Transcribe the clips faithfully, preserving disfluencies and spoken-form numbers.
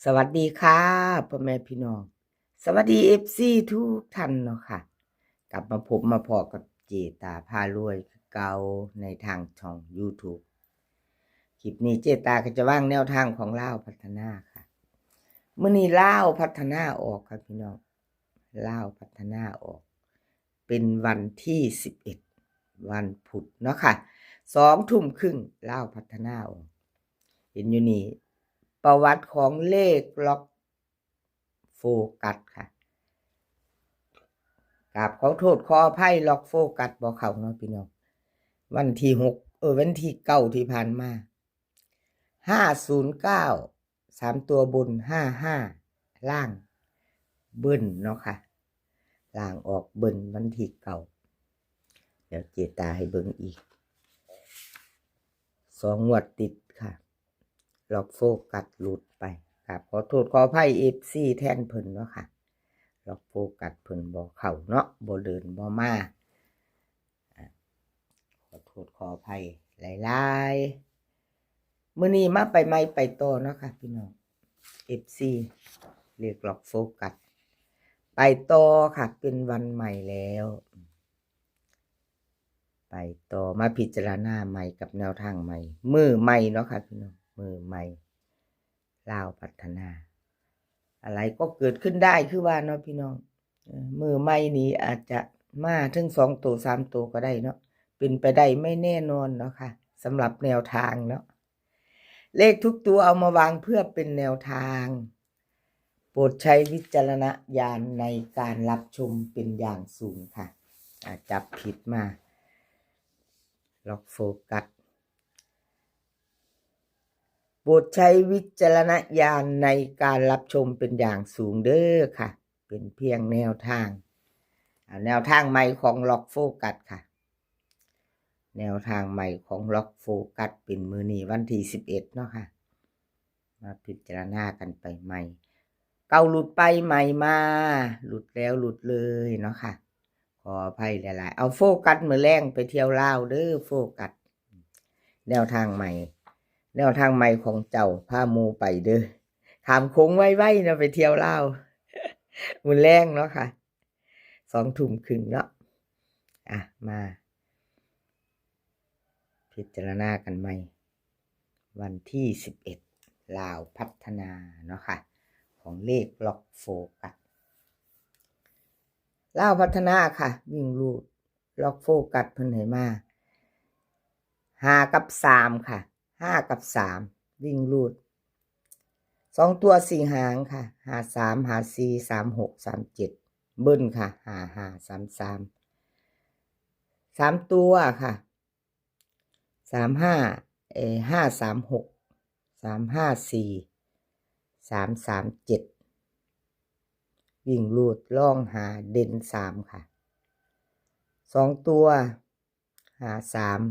สวัสดีค่ะ พ่อแม่พี่น้อง สวัสดี เอฟซี ทุกท่านเนาะค่ะ กลับมาพบมาพ้อกับเจตาพารวยคือเก่าในทางช่อง YouTube คลิปนี้เจตาก็จะวางแนวทางของลาวพัฒนาค่ะ มื้อนี้ลาวพัฒนาออกค่ะพี่น้อง ลาวพัฒนาออก เป็นวันที่สิบเอ็ด วันพุธเนาะค่ะ สองทุ่มครึ่งลาวพัฒนาออก เห็นอยู่นี่ ประวัติของเลขล็อกโฟกัสค่ะ กราบขอโทษขออภัย ล็อกโฟกัสบ่เข้าเนาะพี่น้อง วันที่หก เออ วันที่เก้าที่ผ่านมา ห้าศูนย์เก้า สามตัวบน ห้าห้า ล่าง เบิ้ลเนาะค่ะ ล่างออกเบิ้ลวันที่เก้า เดี๋ยวเจตาให้เบิ่งอีก สองงวดติดค่ะ ล็อกโฟกัสหลุดไป กราบขอโทษขออภัย เอฟซี แทนเพิ่นเนาะค่ะ ล็อกโฟกัสเพิ่นบ่เข้าเนาะ บ่เดินบ่มา อ่ะ ขอโทษขออภัยหลายๆ มื้อนี้มาไปใหม่ไปต่อเนาะค่ะพี่น้อง เอฟซี เลขล็อกโฟกัส ไปต่อค่ะ เป็นวันใหม่แล้ว ไปต่อมาพิจารณาใหม่กับแนวทางใหม่ มื้อใหม่เนาะค่ะพี่น้อง มื้อใหม่ ลาวพัฒนา อะไรก็เกิดขึ้นได้คือว่าเนาะพี่น้อง เออ มื้อใหม่นี้อาจจะมาถึงสองตัว สามตัวก็ได้เนาะ เป็นไปได้ไม่แน่นอนเนาะค่ะ สำหรับแนวทางเนาะ เลขทุกตัวเอามาวางเพื่อเป็นแนวทาง โปรดใช้วิจารณญาณในการรับชมเป็นอย่างสูงค่ะ อ่ะ จับผิดมา ล็อกโฟกัส โปรดใช้วิจารณญาณในการรับชมเป็นอย่างสูงเด้อค่ะ เป็นเพียงแนวทาง อ่ะ แนวทางใหม่ของล็อกโฟกัสค่ะ แนวทางใหม่ของล็อกโฟกัสเป็นมื้อนี้วันที่สิบเอ็ดเนาะค่ะ มาพิจารณากันไปใหม่ เก่าหลุดไปใหม่มา หลุดแล้วหลุดเลยเนาะค่ะ ขออภัยหลายๆ เอาโฟกัสมื้อแลงไปเที่ยวลาวเด้อโฟกัส แนวทางใหม่ แนวทางใหม่ของเจ้าพาหมู่ไปเด้อ ข้ามโค้งไวๆเนาะ ไปเที่ยวลาว มื้อแลงเนาะค่ะ สองทุ่มครึ่งเนาะ อ่ะ มา พิจารณากันใหม่ วันที่สิบเอ็ด ลาวพัฒนาเนาะค่ะ ของเลขล็อกโฟกัส ลาวพัฒนาค่ะ วิ่งรูด ล็อกโฟกัสเพิ่นให้มา ห้ากับสามค่ะ ห้ากับสาม วิ่งรูด สองตัวสี่หางค่ะ ห้าสาม ห้าสี่ สามหก สามเจ็ด เบิ้ลค่ะ ห้าห้า สามสาม สามตัวค่ะ สามห้า เอ่อ ห้าสามหก สามห้าสี่ สามสามเจ็ด วิ่งรูด รองห้า เด่นสามค่ะ สองตัว ห้าสาม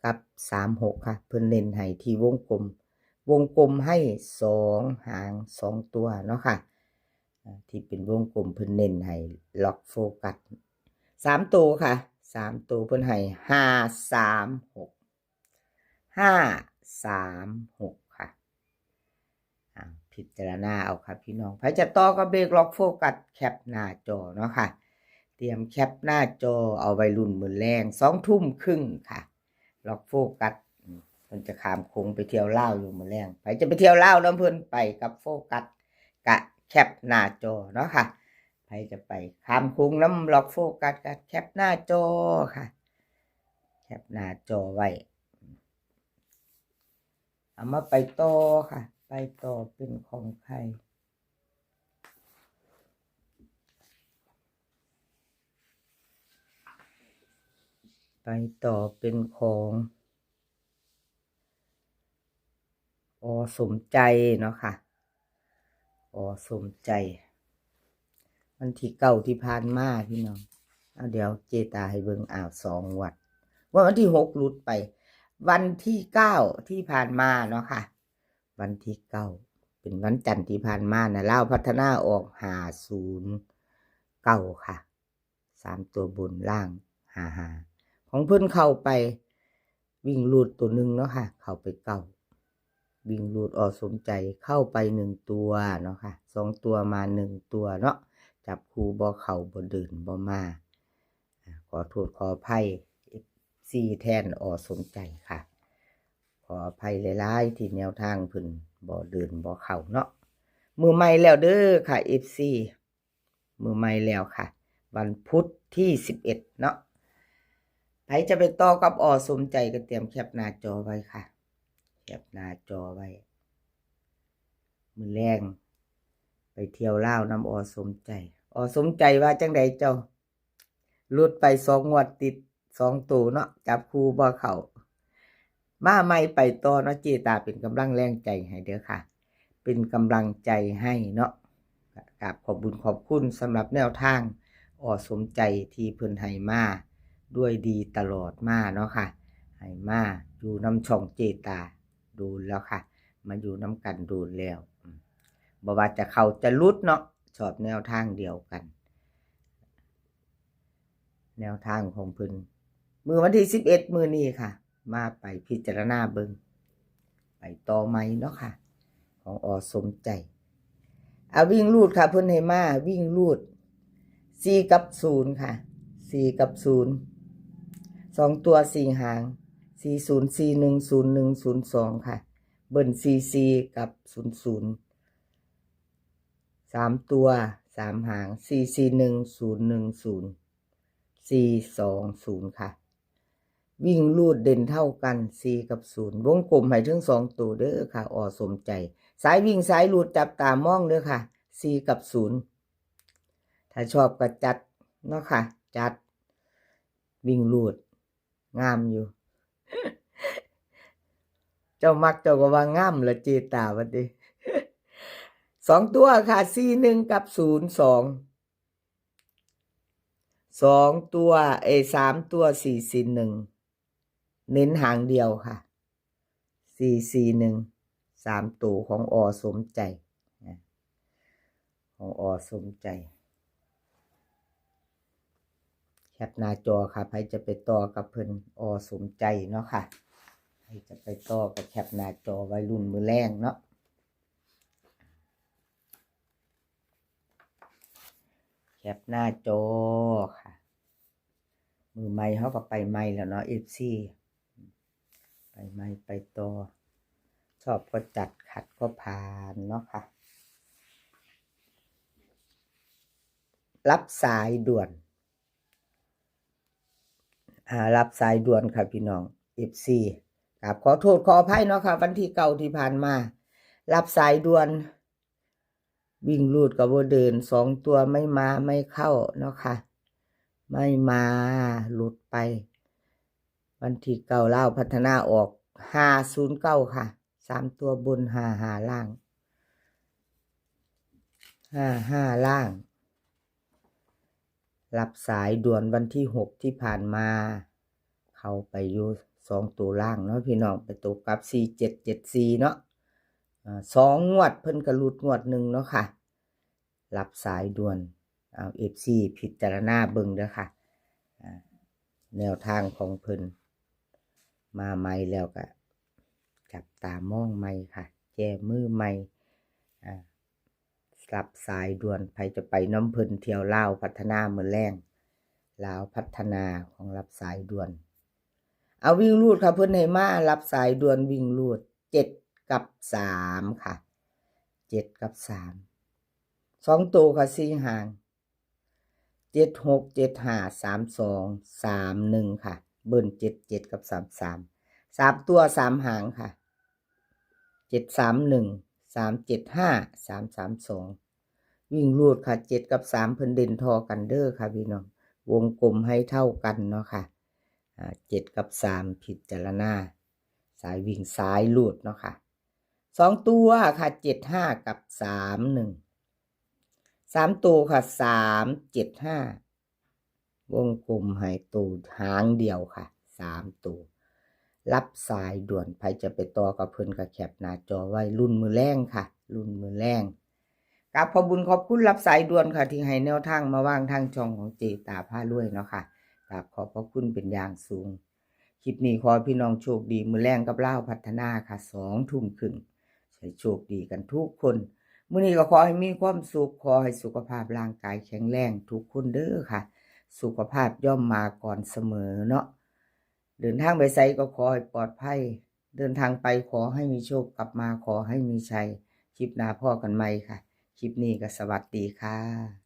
กับสามหกค่ะ เพิ่นเน้นให้ที่วงกลม วงกลมให้สองหางสองตัวเนาะค่ะ อ่า ที่เป็นวงกลมเพิ่นเน้นให้ล็อกโฟกัส สามตัวค่ะ สามตัวเพิ่นให้ ห้าสามหก ห้าสามหก ค่ะ อ่า พิจารณาเอาค่ะพี่น้อง ไผจะต่อกับเลขล็อกโฟกัส แคปหน้าจอเนาะค่ะ เตรียมแคปหน้าจอเอาไว้ลุ้นมื้อแลง สองทุ่มครึ่งค่ะ ล็อกโฟกัส อืม เพิ่นจะข้ามโค้งไปเที่ยวลาวอยู่มื้อแลง ไผจะไปเที่ยวลาวนำเพิ่นไปกับโฟกัส กะแคปหน้าจอเนาะค่ะ ไผจะไปข้ามโค้งนำล็อกโฟกัส กะแคปหน้าจอค่ะ แคปหน้าจอไว้ เอามาไปต่อค่ะ ไปต่อเป็นของใคร ไปต่อเป็นของ อ.สมใจเนาะค่ะ อ.สมใจ วันที่เก้าที่ผ่านมาพี่น้อง เอา เดี๋ยวเจตาให้เบิ่ง อ้าว สองงวด งวดวันที่หกหลุดไป วันที่เก้าที่ผ่านมาเนาะค่ะ วันที่เก้า เป็นวันจันทร์ที่ผ่านมานะ ลาวพัฒนาออก ห้าศูนย์เก้า ค่ะ สามตัวบน ล่าง ห้าห้า ของเพิ่นเข้าไป วิ่งรูดตัวหนึ่งเนาะค่ะ เข้าไปเก้า วิ่งรูดอสมใจเข้าไปหนึ่งตัวเนาะค่ะ สองตัวมาหนึ่งตัวเนาะ จับคู่บ่เข้าบ่เดินบ่มา อ่า ขอโทษขออภัย เอฟซี แทนอสมใจค่ะ ขออภัยหลายๆ ที่แนวทางเพิ่นบ่เดินบ่เข้าเนาะ มือใหม่แล้วเด้อค่ะ เอฟซี มือใหม่แล้วค่ะ วันพุธที่สิบเอ็ดเนาะ ใครจะไปต่อกับอสมใจก็เตรียมแคปหน้าจอไว้ค่ะ แคปหน้าจอไว้ มื้อแลงไปเที่ยวลาวนำอสมใจ อสมใจว่าจังใดเจ้า หลุดไปสองงวดติด สองตัวเนาะ จับคู่บ่เข้า มาใหม่ไปต่อเนาะ เจตาเป็นกำลังแรงใจให้เด้อค่ะ เป็นกำลังใจให้เนาะ กราบขอบบุญขอบคุณสำหรับแนวทางอสมใจที่เพิ่นให้มาด้วยดีตลอดมาเนาะค่ะ ให้มาอยู่นำช่องเจตาโดนแล้วค่ะ มาอยู่นำกันโดนแล้ว อืม บ่ว่าจะเข้าจะหลุดเนาะ ชอบแนวทางเดียวกัน แนวทางของเพิ่น มื้อวันที่สิบเอ็ด มื้อนี้ค่ะ มาไปพิจารณาเบิ่ง ไปต่อใหม่เนาะค่ะ ของอสมใจ อ่ะ วิ่งรูดค่ะ เพิ่นให้มาวิ่งรูด สี่ กับ ศูนย์ ค่ะ สี่ กับ ศูนย์ สองตัวสี่หาง สี่ ศูนย์ สี่ หนึ่ง ศูนย์ หนึ่ง ศูนย์ สอง ค่ะ เบิ้ล สี่ สี่ กับ ศูนย์ ศูนย์ สามตัวสามหาง สี่ สี่ หนึ่ง ศูนย์ หนึ่ง ศูนย์ สี่ สอง ศูนย์ ค่ะ วิ่งรูดเด่นเท่ากัน สี่ กับ ศูนย์ วงกลมให้ถึงสองตัวเด้อค่ะ อสมใจ สายวิ่งสายรูดจับตามองเด้อค่ะ สี่ กับ ศูนย์ ถ้าชอบก็จัดเนาะค่ะ จัด วิ่งรูด งามอยู่ เจ้ามักเจ้าก็ว่างามละเจตาว่าติ สองตัวค่ะ สี่ หนึ่ง กับ ศูนย์ สอง สองตัว เอ้ย สามตัว สี่ สี่ หนึ่ง เน้นหางเดียวค่ะ สี่ สี่ หนึ่ง สามตัวของอสมใจนะ ของอสมใจ แคปหน้าจอค่ะ ใครจะไปต่อกับเพิ่น อสมใจเนาะค่ะ ใครจะไปต่อกับแคปหน้าจอไว้รุ่นมื้อแลงเนาะ แคปหน้าจอค่ะ มือใหม่เขาก็ไปใหม่แล้วเนาะ เอฟซี ไปใหม่ไปต่อ ชอบก็จัด ขัดก็ผ่านเนาะค่ะ รับสายด่วน อ่า รับสายด่วนค่ะพี่น้อง เอฟซี ครับ ขอโทษขออภัยเนาะค่ะ วันที่เก้าที่ผ่านมา รับสายด่วน วิ่งรูดกับบ่เดิน สองตัวไม่มาไม่เข้าเนาะค่ะ ไม่มา หลุดไป วันที่เก้าลาวพัฒนาออก ห้าศูนย์เก้า ค่ะ สามตัวบน ห้าห้า ล่าง ห้าห้า ล่าง รับสายด่วนวันที่หกที่ผ่านมา เข้าไปอยู่สองตัวล่างเนาะพี่น้อง ไปตกกับ สี่เจ็ดเจ็ดสี่ เนาะ อ่า สองงวดเพิ่นก็หลุดงวดหนึ่งเนาะค่ะ รับสายด่วน เอา เอฟซี พิจารณาเบิ่งเด้อค่ะ อ่า แนวทางของเพิ่นมาใหม่แล้วก็จับตามองใหม่ค่ะ แก้มือใหม่ อ่า รับสายด่วน ใครจะไปนำเพิ่นเที่ยวลาวพัฒนามื้อแลง ลาวพัฒนาของรับสายด่วน เอาวิ่งรูดค่ะ เพิ่นให้มารับสายด่วนวิ่งรูด เจ็ด กับ สาม ค่ะ เจ็ด กับ สาม สองตัวค่ะ สี่หาง เจ็ดหก เจ็ดห้า สามสอง สามหนึ่ง ค่ะ เบิ้ล เจ็ดเจ็ด กับ สามสาม สามตัวสามหางค่ะ เจ็ดสามหนึ่ง สามเจ็ดห้า สามสามสอง วิ่งรูดค่ะ เจ็ด กับ สาม เพิ่นเด่นทอกันเด้อค่ะพี่น้อง วงกลมให้เท่ากันเนาะค่ะ อ่า เจ็ด กับ สาม พิจารณา สายวิ่งสายรูดเนาะค่ะ สองตัวค่ะ เจ็ดห้า กับ สามหนึ่ง สามตัวค่ะ สามเจ็ดห้า วงกลมให้ตัวหางเดียวค่ะ สามตัว รับสายด่วน ใครจะไปต่อกับเพิ่นก็แคปหน้าจอไว้รุ่นมื้อแลงค่ะ รุ่นมื้อแลง ครับ ขอบบุญขอบคุณรับสายด่วนค่ะ ที่ให้แนวทางมาวางทางช่องของเจตาพารวยเนาะค่ะ ครับ ขอบพระคุณเป็นอย่างสูง คลิปนี้ขอให้พี่น้องโชคดี มื้อแลงกับลาวพัฒนาค่ะ สองทุ่มครึ่ง ให้โชคดีกันทุกคน มื้อนี้ก็ขอให้มีความสุข ขอให้สุขภาพร่างกายแข็งแรงทุกคนเด้อค่ะ สุขภาพย่อมมาก่อนเสมอเนาะ เดินทางไปไสก็ขอให้ปลอดภัย เดินทางไปขอให้มีโชค กลับมาขอให้มีชัย คลิปหน้าพ้อกันใหม่ค่ะ คลิปนี้ก็สวัสดีค่ะ